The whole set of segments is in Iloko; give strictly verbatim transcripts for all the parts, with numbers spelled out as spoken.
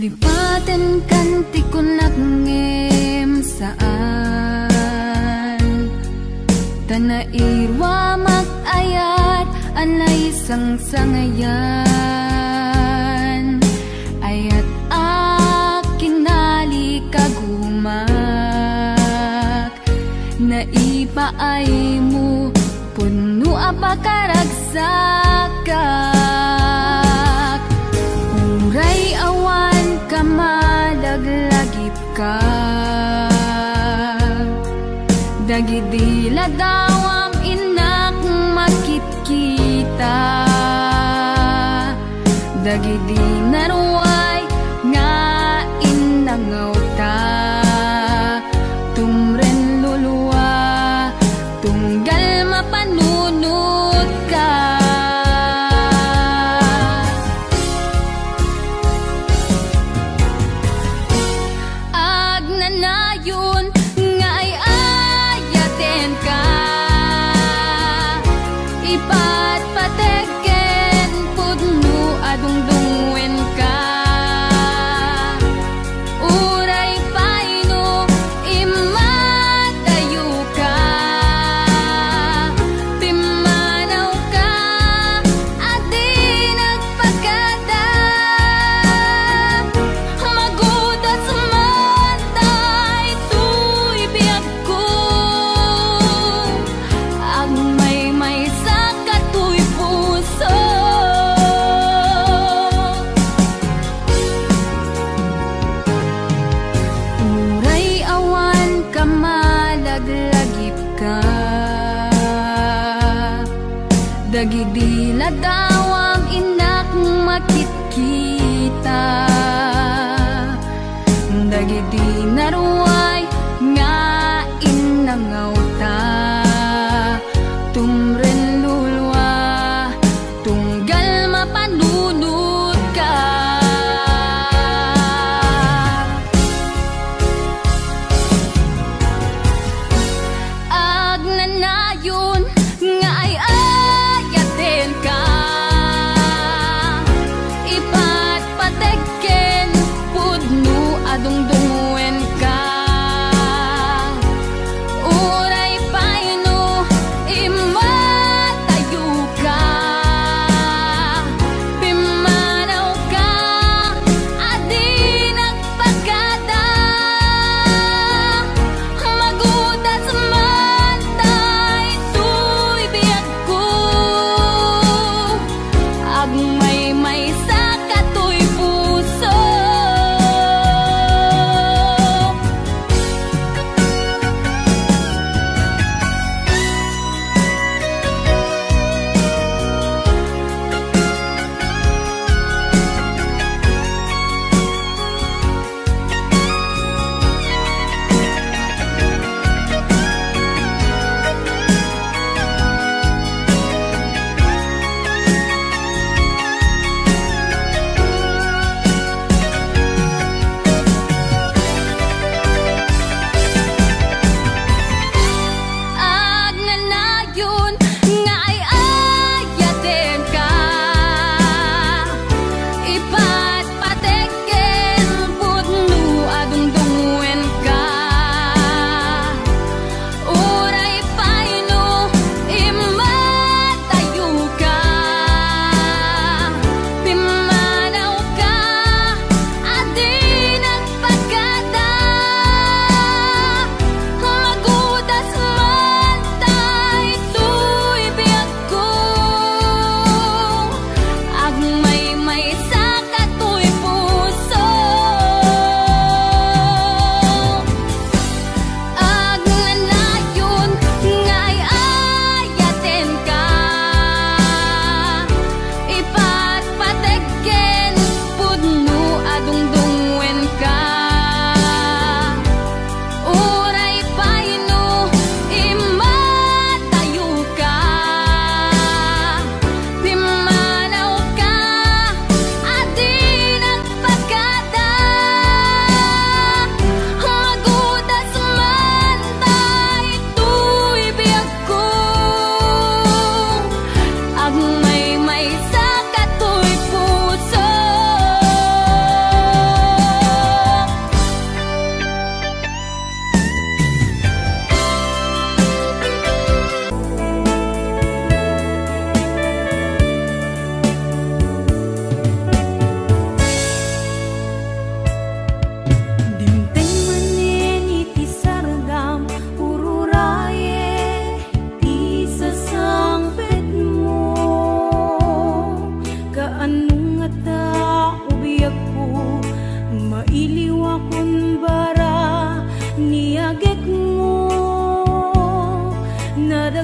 Lipatenkan ti kunak ngem saan. Ta nairuamak ayat a naisangsangayan. Ayat a kinalikagumak. Naipaaymo, pudno a pakaragsakak. Uray awan ka malaglagipka. Dagidi ladawam innak makitkita. Dagidi naruay nga innangawta, tumren lulua, tunggal mapanunotka. Agnanayon nga ay-ayatenka, ipatpateg ken pudno a dungdungngoenka. Uray pay no immadayoka, pimmanawka a di nagpakada. Magudas man daytoy biag ko, agmaymaysa katoy puso. Uray awan ka malaglagipka, dagidi ladawam innak makitkita. Dagidi naruay nga innangawta, tumren lulua, tunggal mapanunotka. Agnanayon nga ay-ayatenka.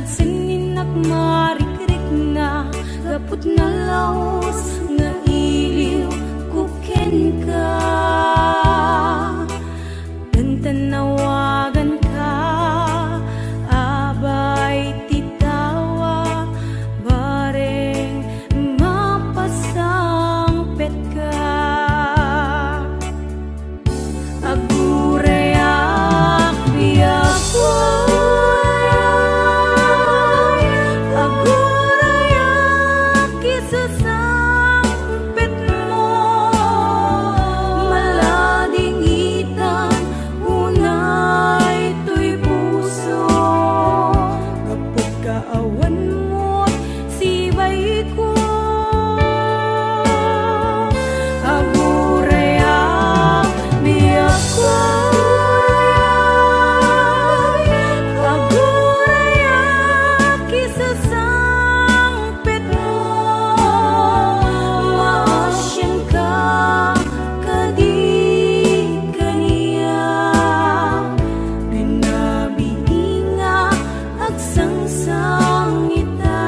Sininak marikrikna, gapu ta nalaus nga iliw ko kenka. Ken ta nawaganka, abay ti tawa, bareng mapasangpetka. Agurayak, biagko. Agurayak, isasangpetmo. Maladingitan, unay toy puso. Gapu ta awan met sibaiko. Agurayak, biagko. Agurayak, isasangpetmo. Maasianka kadi kaniak. Pinabiinga agsangsangita.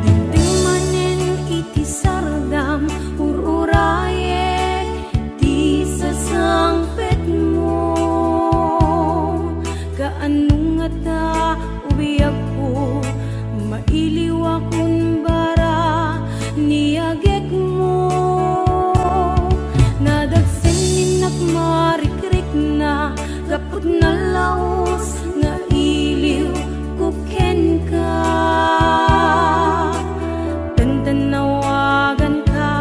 Dimdem manen iti sardam, ur-urayek ti sasangpetmo. Kaano ngata, o biagko, mailiwakon bara ni agekmo. Nadagsen ni nakmarikrikna, gapu ta nalaus nga iliw ko kenka. Ken ta nawaganka,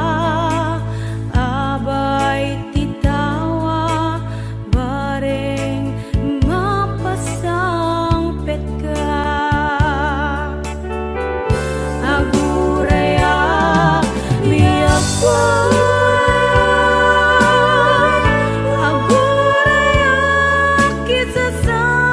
abay ti tawa, bareng mapasangpetka. Agurayak, biagko. Agurayak, isasangpetmo.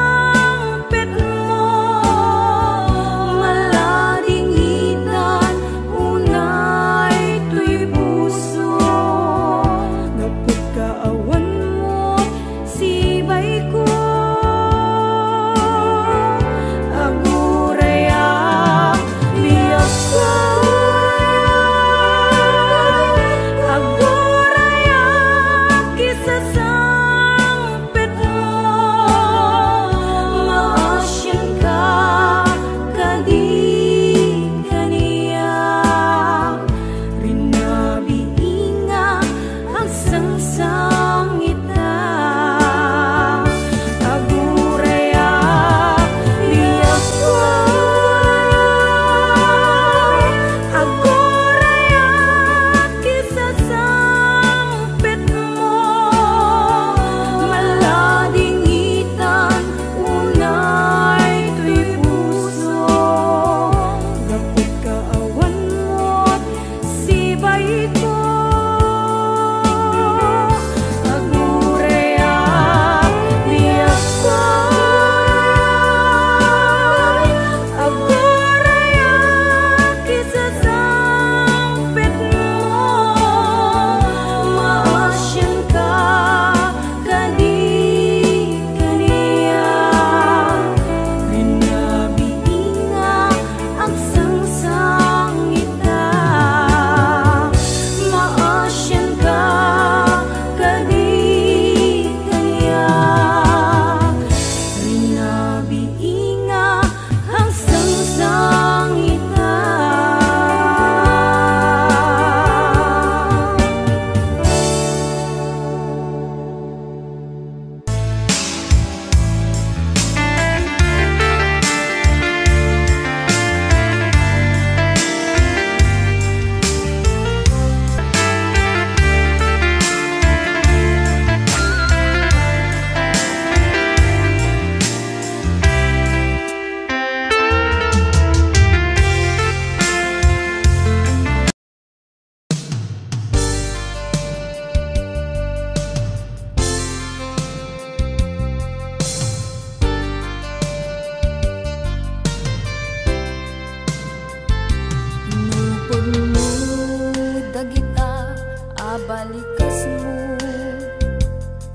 a balikesmo,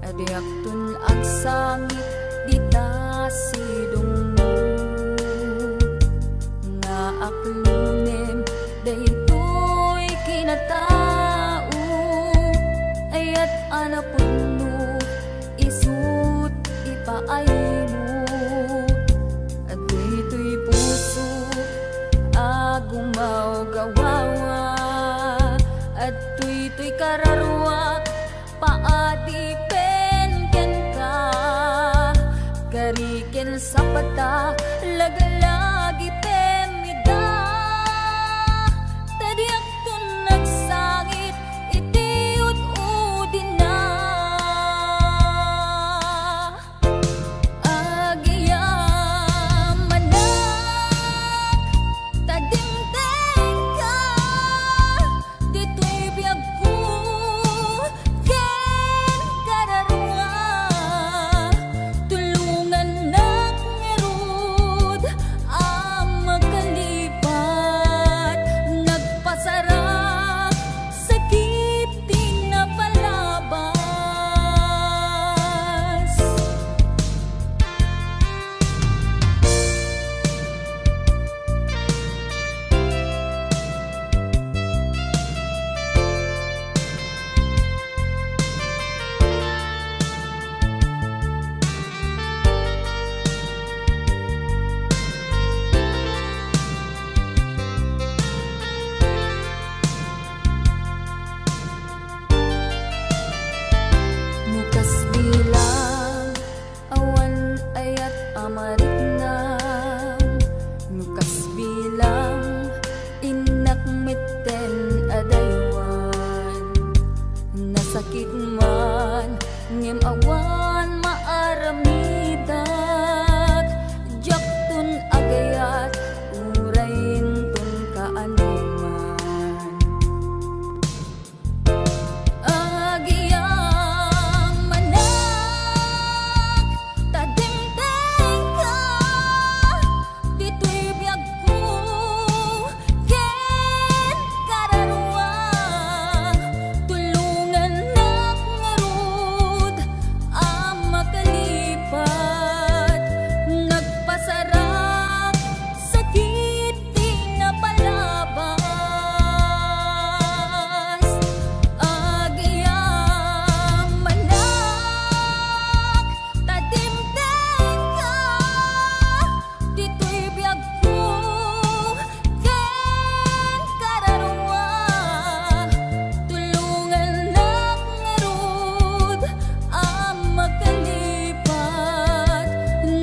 a diakton agsangit dita sidongmo. Nga aklonem daytoy kinatao, ayat a napudno isut' ipaaymo. Adtoy toy puso a gumawgawawa, adtoy toy kararuak paadipen kenka. Kari ken sapata, laglagipem ida, ta diakton agsangit iti ud-udina. Agyamanak, ta dimtengka, ditoy biagko ken kararua. Tulongannak ngarud a makalipat, nagpasarak sakit ti napalabas. No kasbilang awan ayat a mariknam, no kasbilang innak metten a daywan, nasakit man ngem awan maaramidak, diakton agayat uray inton kaanoman. Agyamanak, ta dimtengka, ditoy biagko ken kararua. Tulongannak ngarud a makalipat, nagpasarak sakit ti napalabas. Agyamanak, ta dimtengka, ditoy biagko ken kararua. Tulongannak ngarud a makalipat,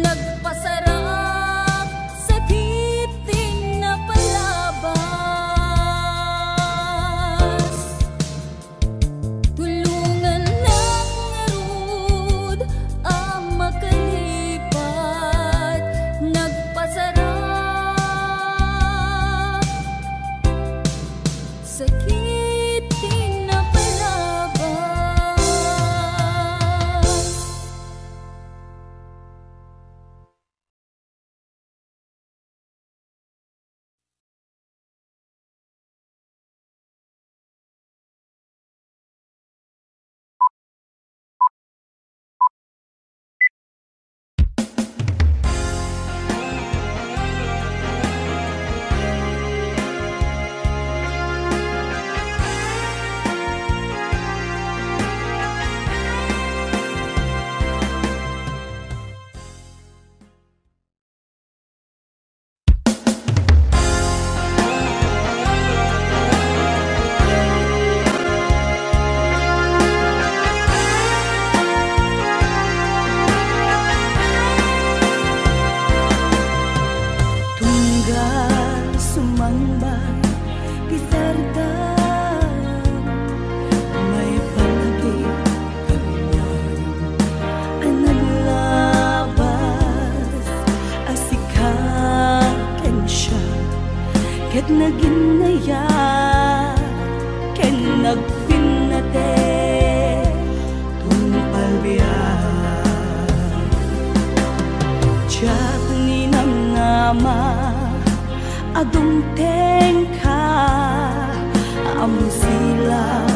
nagpasarak sakit ti napalabas. Tulongannak ngarud a makalipat, nagpasarak sakit ti napalabas. Tunggal sumangbat ti sardam, maipanagip a naglabas a sika ken siak, ket naginnayat ken nagpinnateg tungpal biag. Diak ninamnama a dumtengka, ammo silaw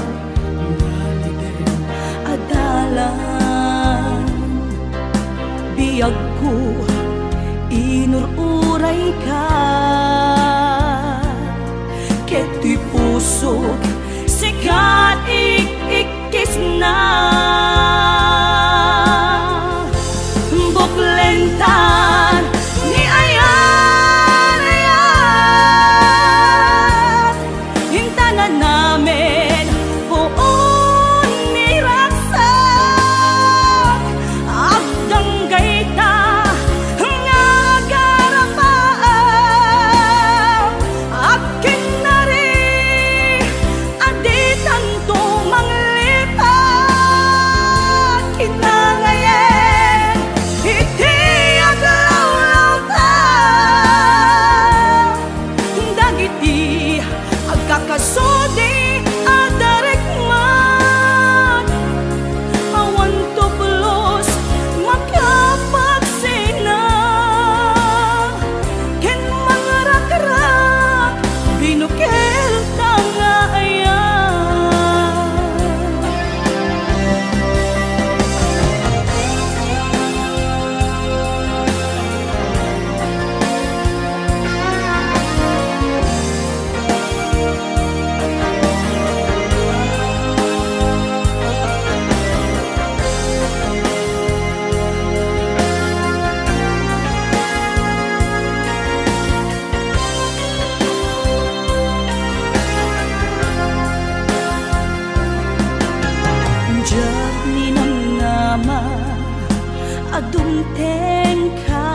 Dumtengka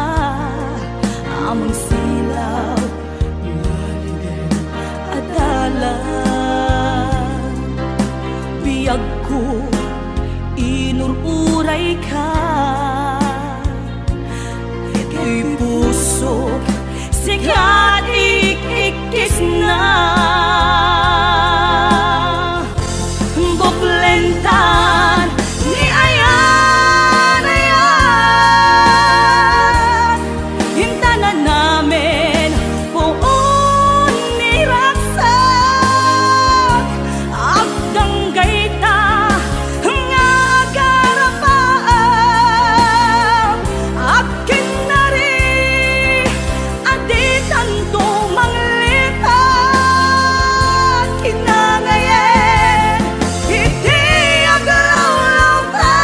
a mangsilaw ngaruden a dalan. Biagko, inur-urayka. Iti pusok, sika ti ikkisna. Buklentan ni ayan, ayan. Intanan amin, puon ni ragsak. Agdanggayta nga agarapaam. Agkinnari a ditanto manglipat. Kinangayen iti aglawlawta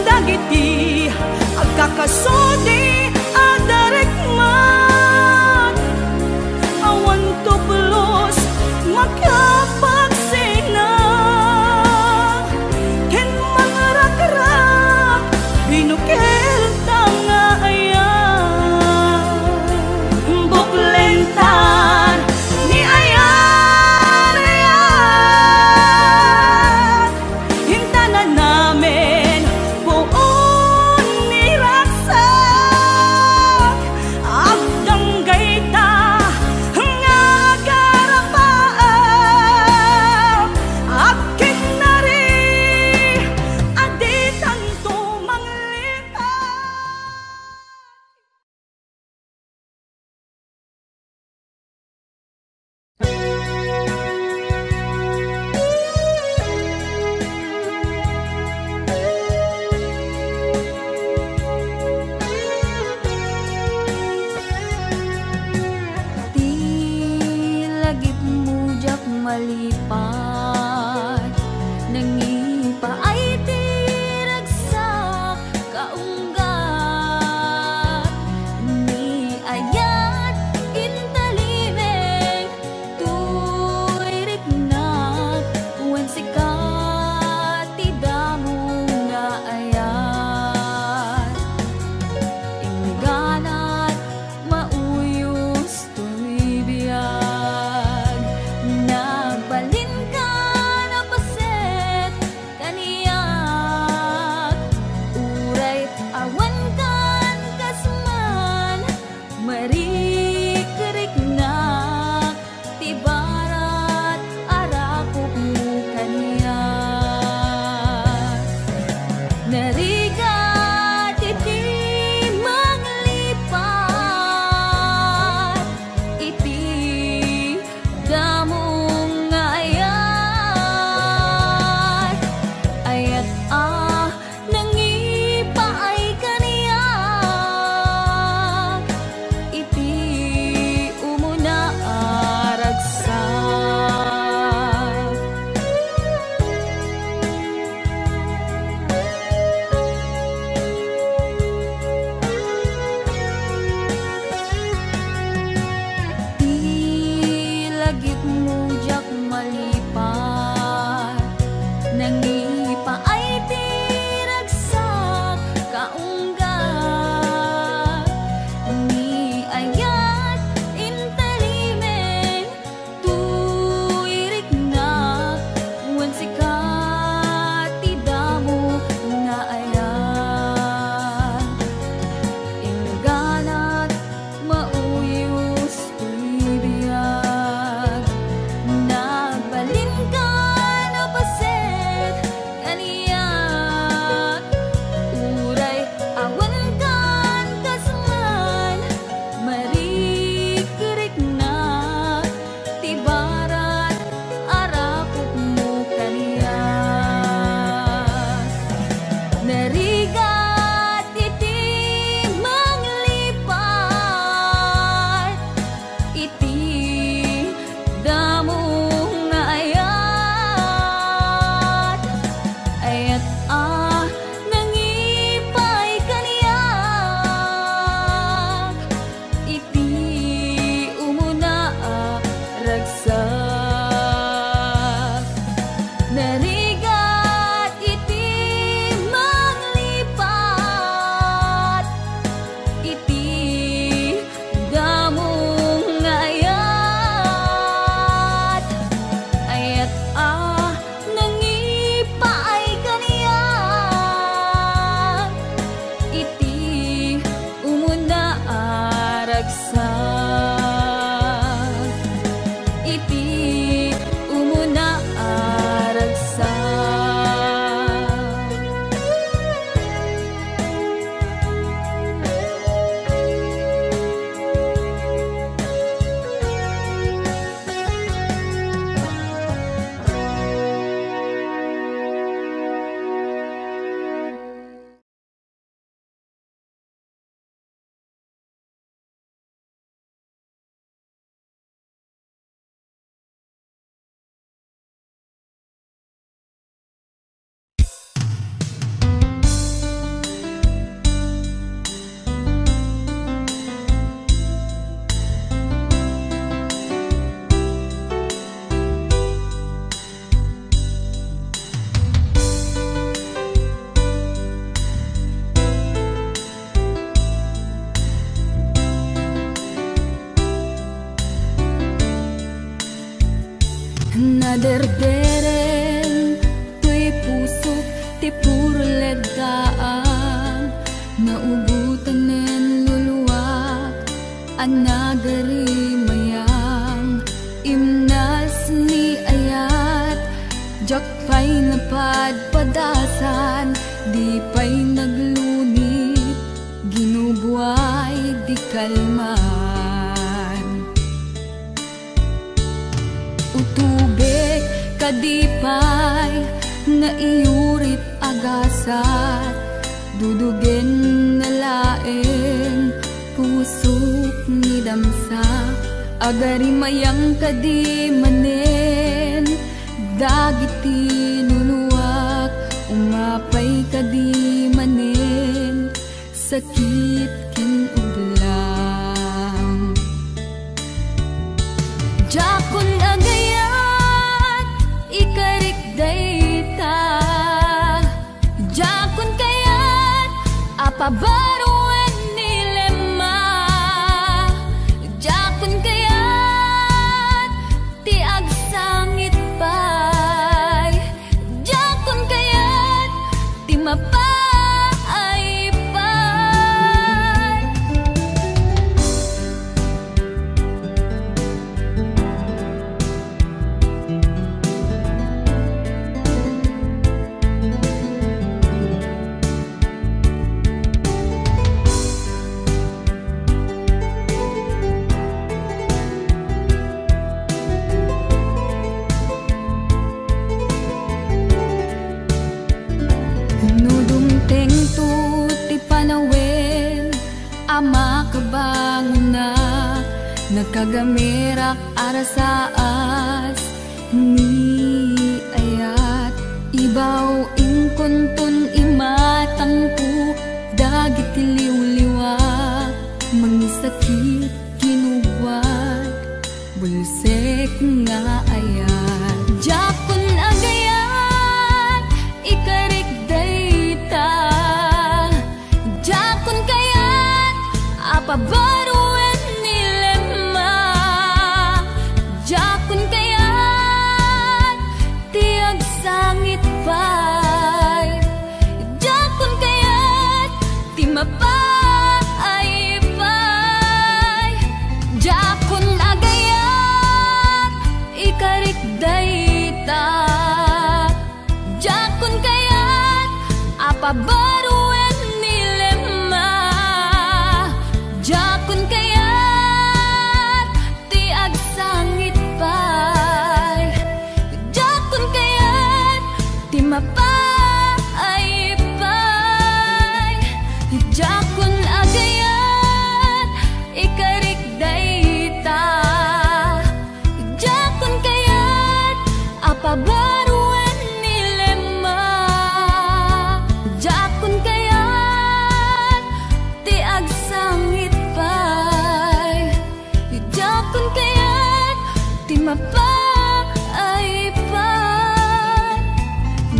dagiti agkakasudi a darikmat. Awan tublos makapagsina ken mangrakrak, binukelta nga ayan. Buklentan ni ayan, ayan. Intanan amin, puon ni ragsak. Agdanggayta nga agarapaam. Agkinnari a ditanto manglipat. Ti lagipmo diak malipat, nangipaay ti ragsak kaunggat. Ni ayat intalimeng toy riknak, wen sika ti damo nga ayat. Ingganat mauyos toy biag, nagbalinka a paset. Derdereng toy pusok ti puro leddaang, naugotanen luluak a nagarimayang. Imnas ni ayat, diak pay napadpadasan, di pay naglunit, ginubuay di kalman. Utubek kadi pay nga iyurit a gasat, dudugen na laeng pusok ni damsa. Agarimayang kadi manen dagiti luluak, umapay kadi manen sakit ken ublang. Diakon agayat ikarik dayta. Diakon kayat a pabaruen ni Lema. Diakon kayat ti agsangit pay. Diakon kayat ti mapaaypay. No dumtengto ti panawen a makabangonak, nakagamerak a rasaas ni ayat. Ibaw inkonton imatangko dagiti liwliwa, mangisakit, kinubwat, bulsek nga ayat. Diakon agayat ikarik dayta. Diakon kayat a pabaruen ni Lema. Diakon kayat ti agsangit pay. Diakon kayat ti mapaaypay. Diakon agayat ikarik dayta. Diakon kayat a pabaruen ni Lema. Diakon kayat ti agsangit pay. Diakon kayat ti mapaaypay. Diakon agayat ikarik dayta. Diakon kayat a pabaruen ni Lema. Diakon kayat ti agsangit pay. Diakon kayat ti mapaaypay.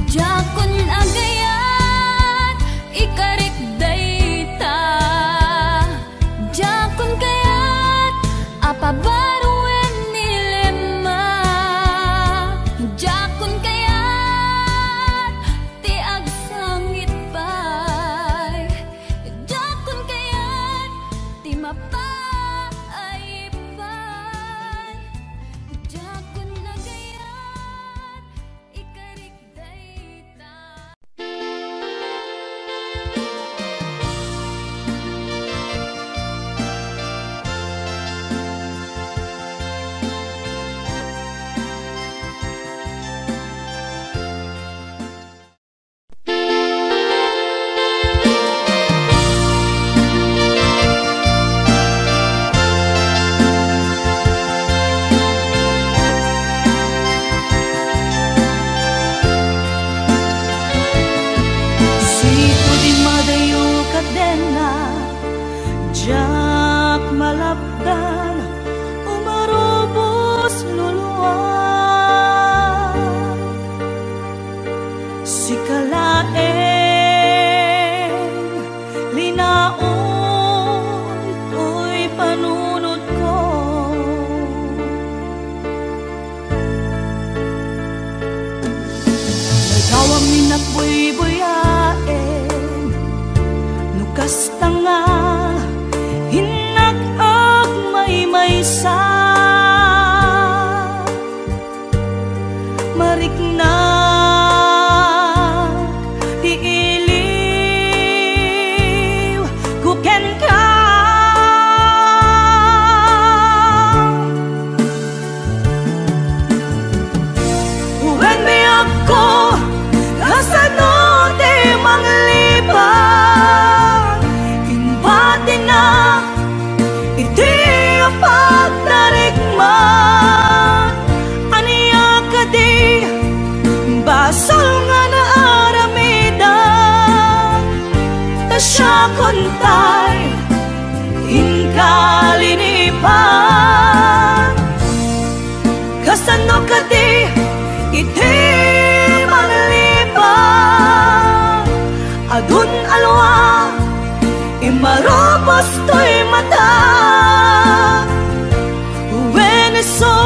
Diakon agayat ikarik dayta. Diakon kayat a pabaruen ni Lema. Diakon Buybuyaen, no kasta nga innak agmaymaysa. Mariknak ti iliw ko kenka. Wen biagko, kasano ti manglipat? Imbatinak iti pagtarikman. Ania kadi basol nga naaramidak? Ta siakon tay inka linipat. Kasano kadi iti manglipat? Adun alwa, imarubos toy mata. Wen isu,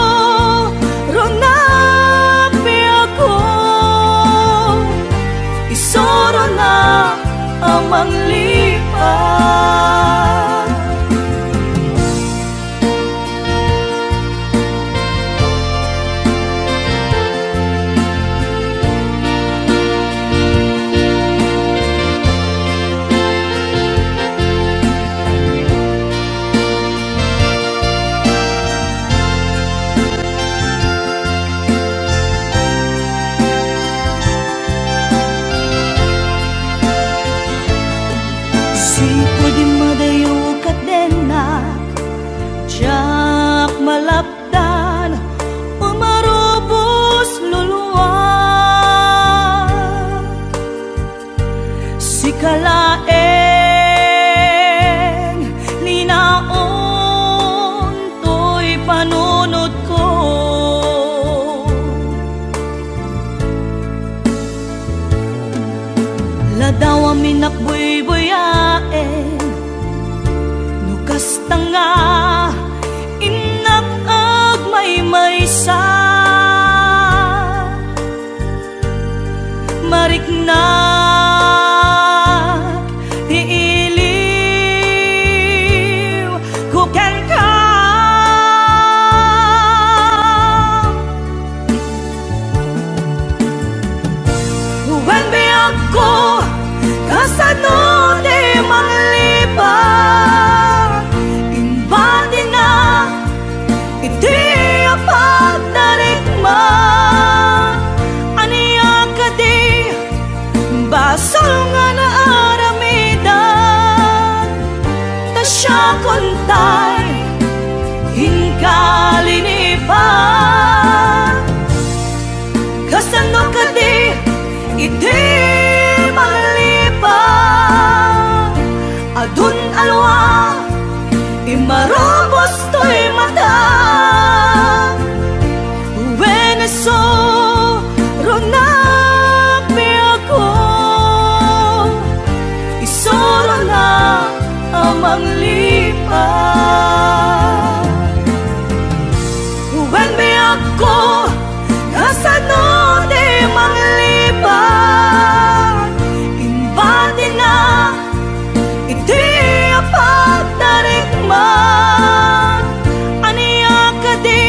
runa piako, isurona a manglipat. Sipud madayo ket dennak, diak malapdan, umarubos luluak. Sika laeng linaon toy panunotko. Ladaw a minakbuybuyaen, no kasta nga innak agmaymaysa. Mariknak ti iliw ko kenka. Wen biagko, kasano ti manglipat? Imbatinak iti pagtarikman. Ania kadi basol nga naaramidak? Ta siakon tay inka linipat. Kasano kadi iti manglipat? Adun alwa, imarubos toy mata. Wen isu, runa piako, isurona a manglipat. Wen biagko, kasano ti manglipat? Imbatinak iti pagtarikman. Ania kadi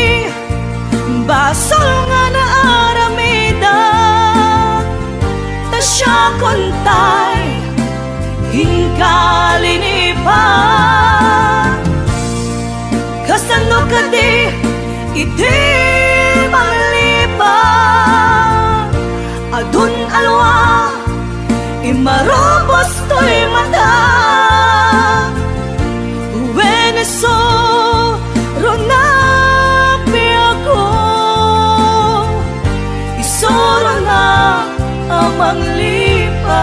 basol nga naaramidak? Ta siakon tay inka linipat. Kasano kadi iti manglipat? Adun alwa, imarubos toy mata. Wen isu, runa piako, isurona a manglipat.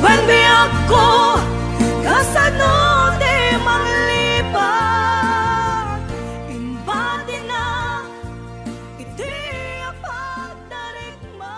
Wen biagko, kasano ti manglipat? Imbatinak iti pagtarikman.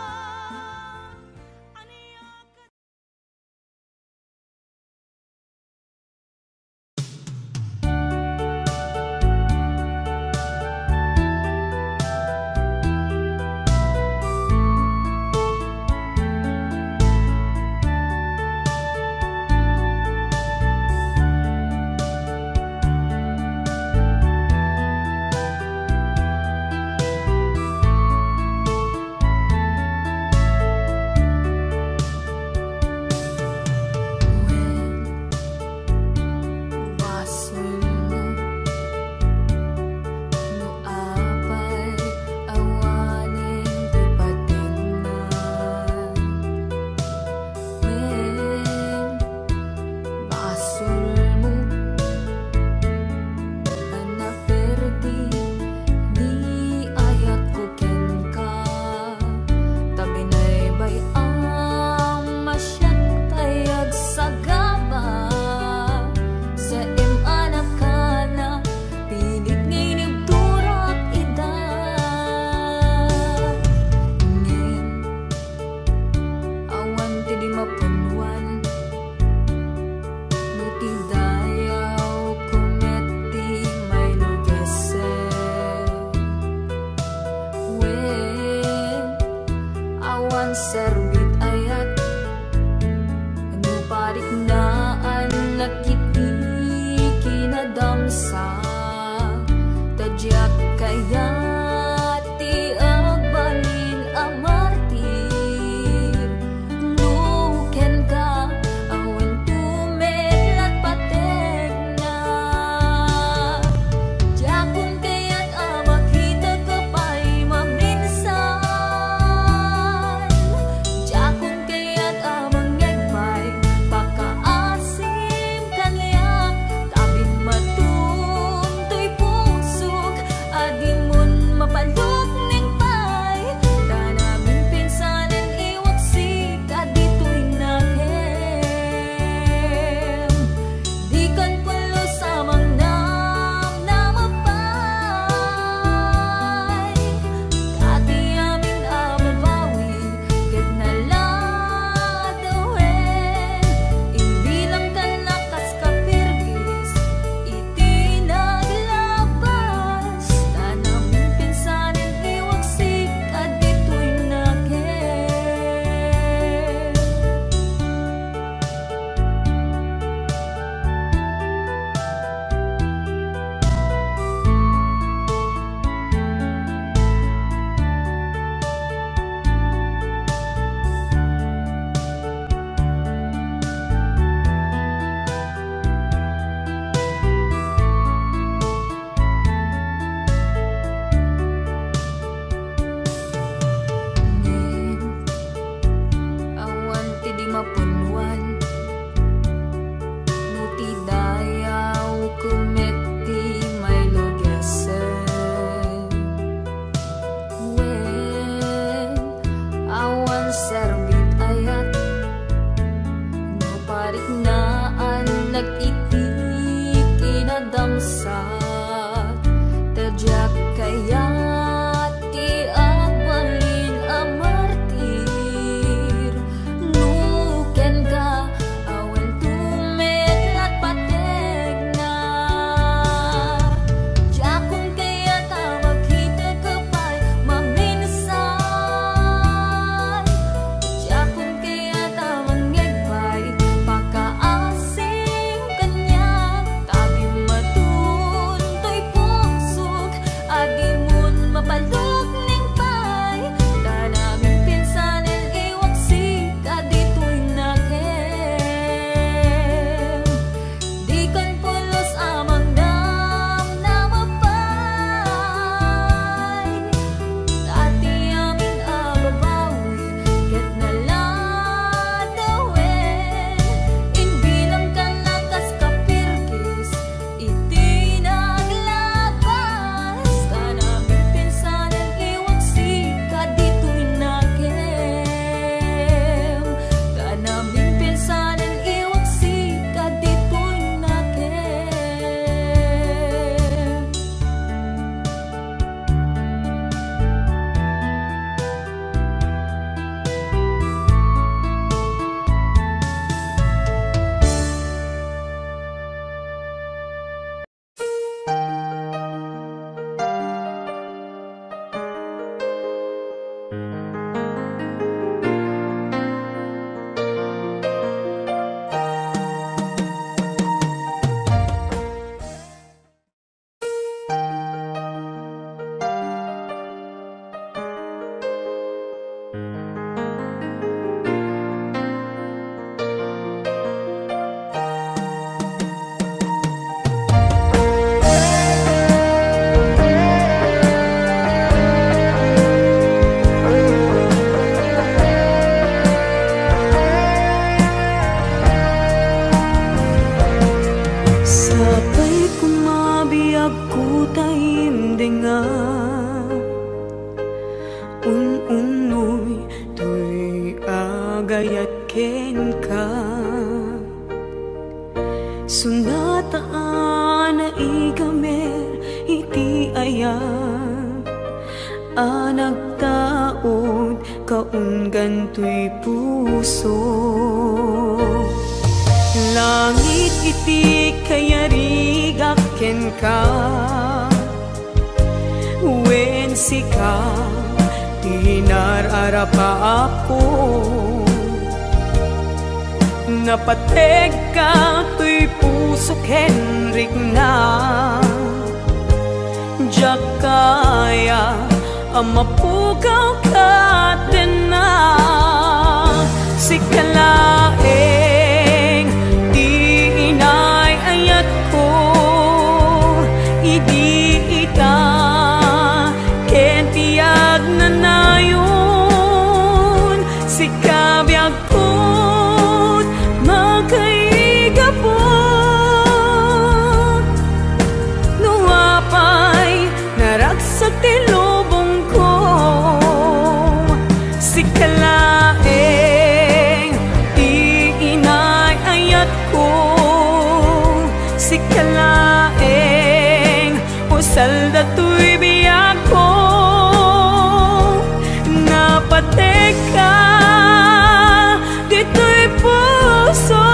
serbit ayat, no pariknaan nakiti kinadamsa, ta diak kayat ti agbalin a martir. No kenka, awan tumet lat pategna. Diakon kayat a makitaka pay maminsan. Diakon kayat a mangngeg pay pakaasim kaniak. Tabim matuntoy pusok a dimon mapalukneng pay. Ta namin pinsanen iwaksik a ditoy nakem. Dikan pulos a mangnamnama pay. Ta ti amin a babawi ket naladawen. Imbilangkan a kas kapirgis iti naglabas. Ta namin pinsanen iwaksik a ditoy nakem. Ngem awan ti di mapunnuan no ti dayawko met ti mailugesen. Wen, awan serbit ayat no pariknaan nagiti kinadamsa, ta diak kayat ti agbalin a martir. No kenka, awan tumet lat pategna. Diakon kayat a makitaka pay maminsan. Diakon kayat a mangngeg pay pakaasim kaniak. Tabim matuntoy pusok a dimon mapalukneng pay. Ta namin pinsanen iwaksik a ditoy nakem. Dikan pulos a mangnamnama pay. Ta ti amin a babawi ket naladawen. Imbilangkan a kas kapirgis iti naglabas. Ta namin pinsanen iwaksik a ditoy nakem. Ta namin pinsanen iwaksik a ditoy nakem. Sapay koma biag ko ta imdenga, un-unnoy toy agayat kenka. Sunata a naigamer iti ayat a nagtaud kaunggan toy puso. Langit iti kayarigak kenka, wen sika Inar-arap a Apo, napategka toy pusok ken rikna. Diak kaya a mapukaw ket denna. Sika laeng ti inay-ayatko idi ita ken ti agnanayon. Sika biagkon makaigapu. No apay naragsak ti lubongko, sika laeng ti inay-ayatko. Sika laeng usal datoy biagko. Napategka ditoy puso,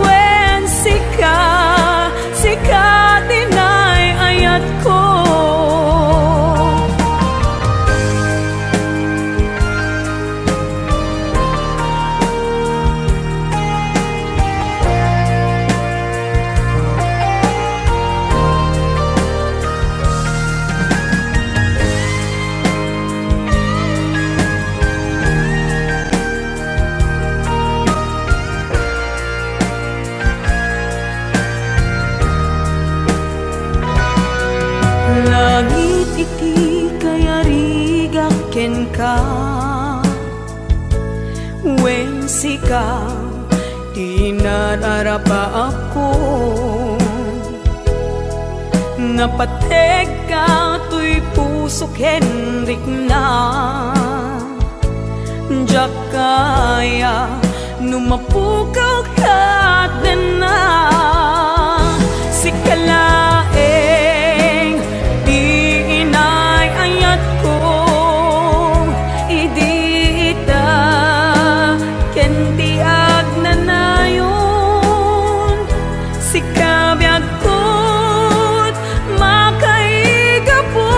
wen sika, sika ti inay-ayatko. Langit iti kayarigak kenka, wen sika ti inar-arap a Apo. Napategka toy puso ken rikna. Diak kaya no mapukaw ket denna. Sika laeng ti inay-ayatko idi ita ken ti agnanayon. Sika biagkon makaigapu.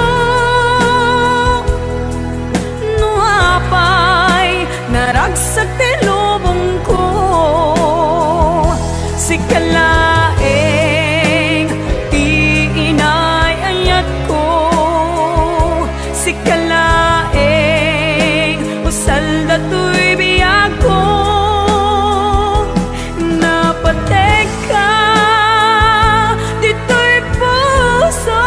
No apay naragsak ti lubongko, sika laeng ti inay-ayatko. Sika laeng usal datoy biagko. Napategka ditoy puso,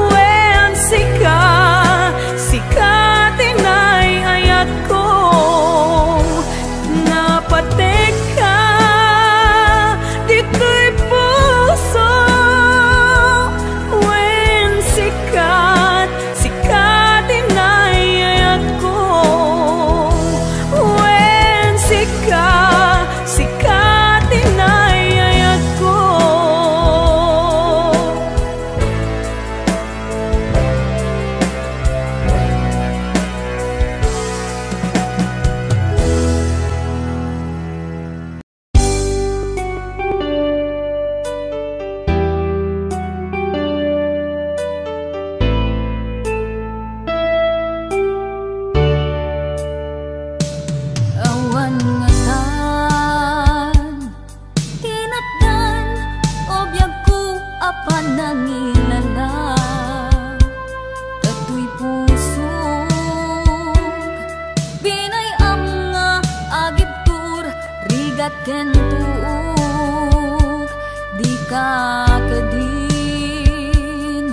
wen sika, sika ti inay-ayatko. Napategka ditoy puso, wen sika, sika ti inay-ayatko. Wen sika, sika ti inay-ayatko. Awan ngatan ti natdan, o biagko a panangilala, datoy pusok, binay-am nga agibtur, rigat ken tuok, dika kadin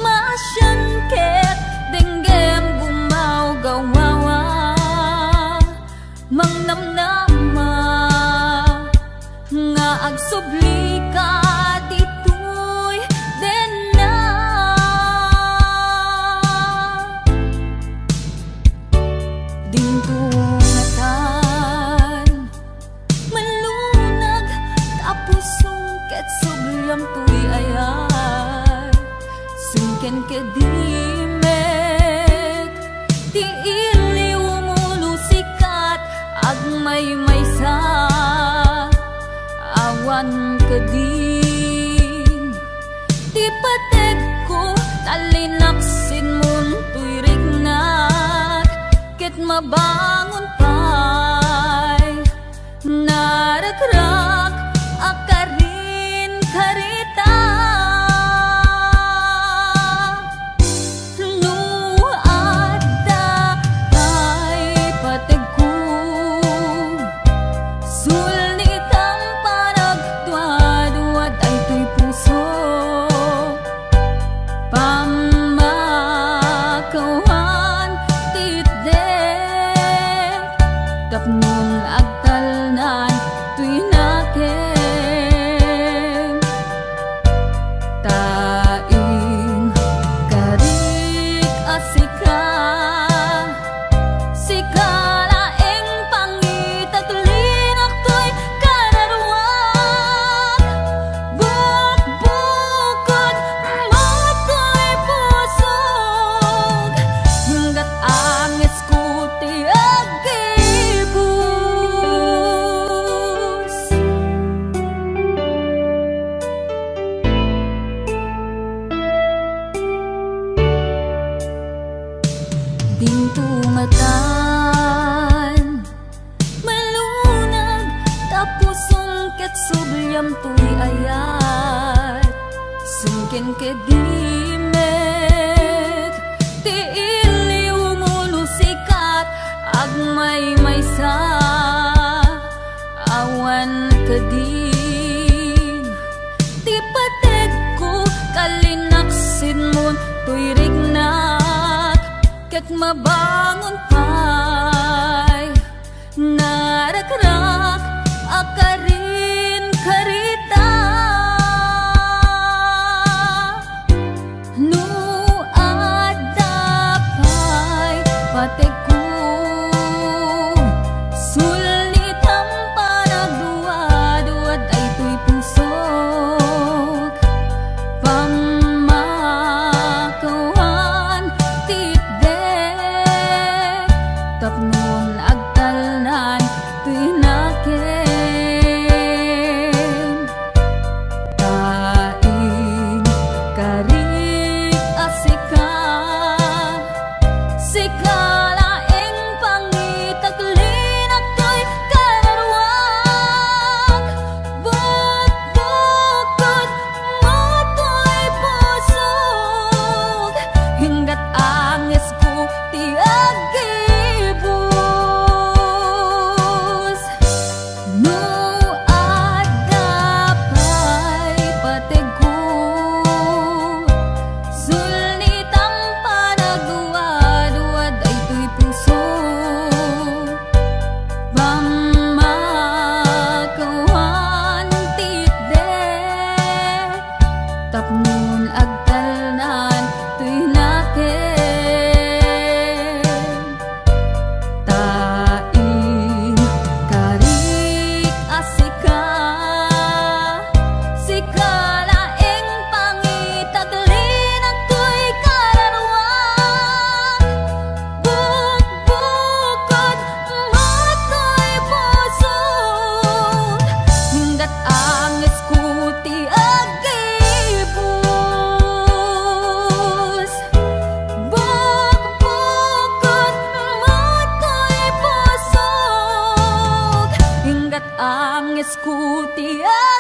maasian ket denggem gumawgawawa. Mangnamnama nga agsublika ditoy denna. Dinto ngatan malunag ta pusong ket subliam toy ayat. Sungken kadi met ti iliwmo no sikat agmaymaysa. Awan kadin ti pategko, talinaksitmo Mabangon pay, narakrak a karin karita. No adda pay pategko, sulnitan panagduadua daytoy puso. Pammakawan ti itdek, tapnon agtalnan toy nakem. Ta inkarik a sika, sika laeng pangitaklinak toy kararuak. Bukbukod mo toy pusok, ngem ket angesko ti aggibus. Dinto matan malunag ta pusom ket subliam toy ayat. Sungken ket di met ti iliwmo no sikat agmaymaysa. Awan kadin ti pategko, kalinaksitmon toy riknak, ket mabangon pay, narakrak a karin karita. No adda pay pategko, sulnitan panagduadua daytoy pusok. Pammakawan ti itdek, tapnon agtalnan toy nakem. Ta inkarik a sika, sika laeng pangitaklinak toy kararuak. Bukbukod mo toy pusok, inggat angesko ti aggibus. No adda pay pategko, sulnitan panagduadua daytoy puso. Pammakawan ti itdek, tapnon agtalnan toy nakem. Ta inkarik a sika, sika laeng pangitaklinak toy kararuak. Bukbukod mo toy pusok, inggat angesko ti aggibus. Bukbukod mo toy pusok, inggat angesko ti aggibus.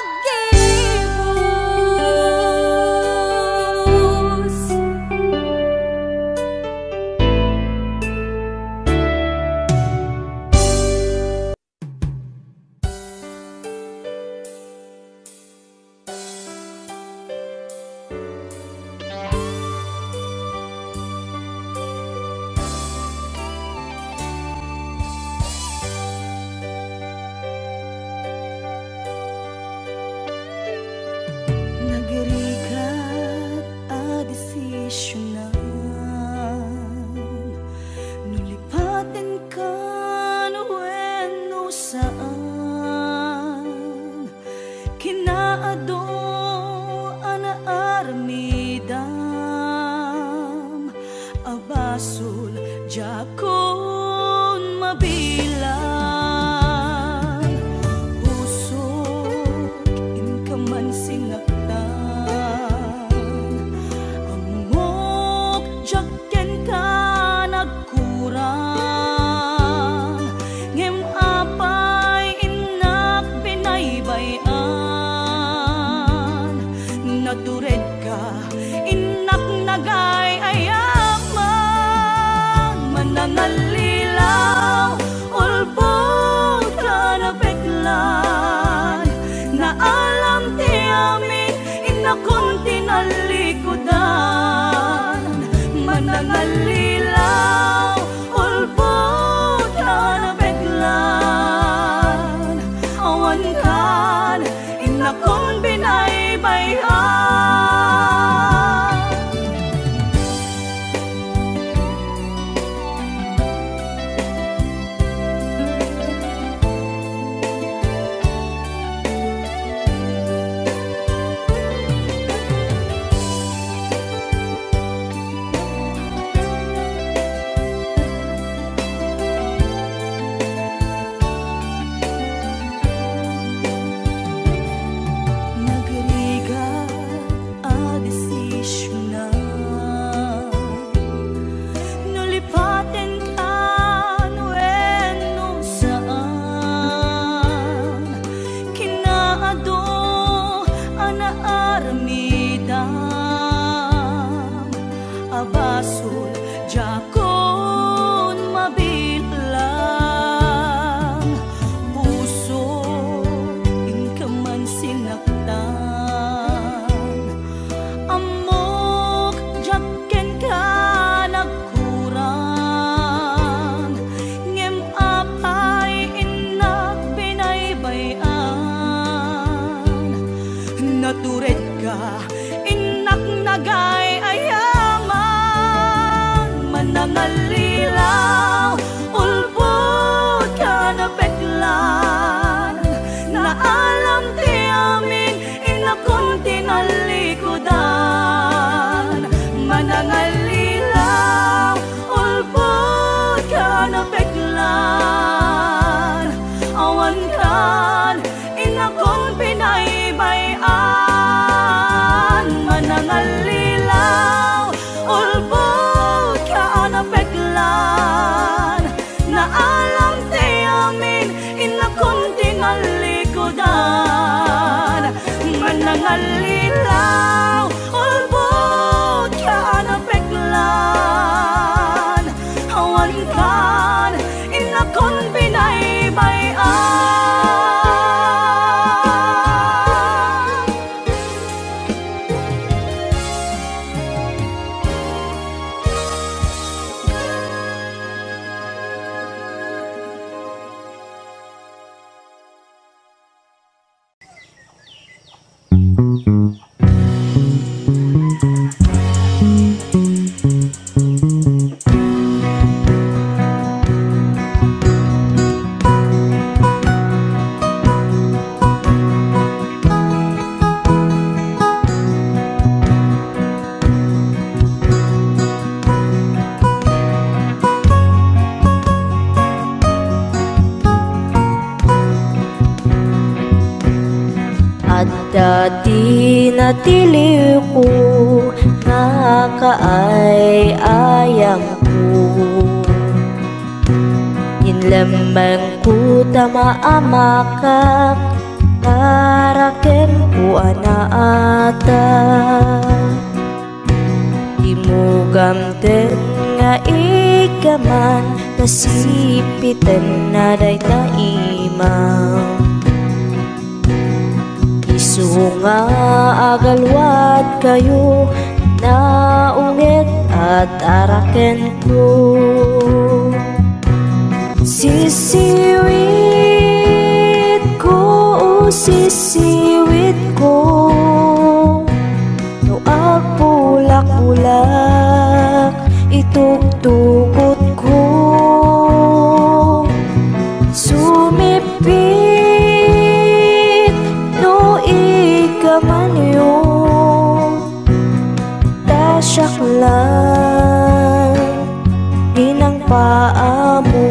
Nagrigat a desisionan, no lipatenkan wenno saan. Kinaadu a naarmidam a basol, diakon mabilang. Pusok, inka man singaktan, ammok diak kenka nagkurang. Natiliwko nga kaay-ayamko. Inlemmengko ta maamakak, tarakenko a naata. Dimo gamten nga ikaman, ta sipitenna dayta imam. Isu nga agalwadkayo, naunget a tarakenko. Sisiwitko, o sisiwitko, no agpulak-ulak, itugtugotko. Sumipit no ikamanyo, ta siak lang inang paamo.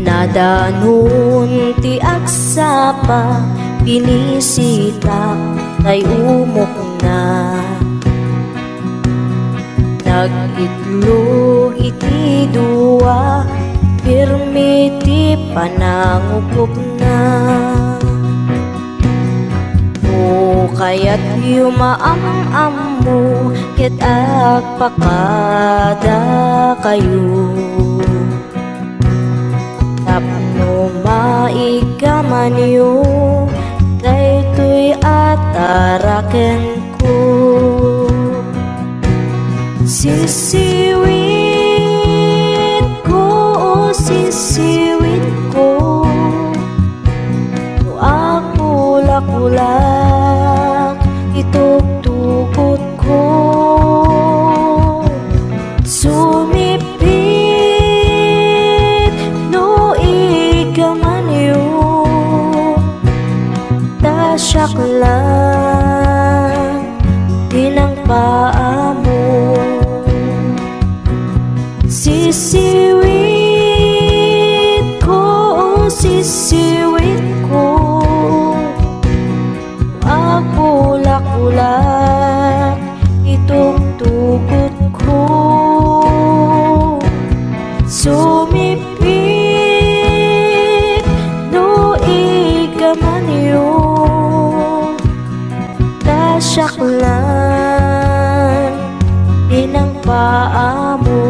Nadanon ti agsapa, pinisitak tay umokna. Nag-itlog iti dua, pirmi ti panangukopna. O kayatyo maam-ammo ket agpakadakayo. Tapno maikamanyo daytoy a tarakenko. Sisiwitko, o sisiwitko, no agpulak-ulak, itugtugotko. Sumipit no ikamanyo, ta siak lang inang paamo. Sisiwitko, o sisiwitko, agpulak-ulak, itugtugotko. Sumipit no ikamanyo, ta siak lang inang paamo.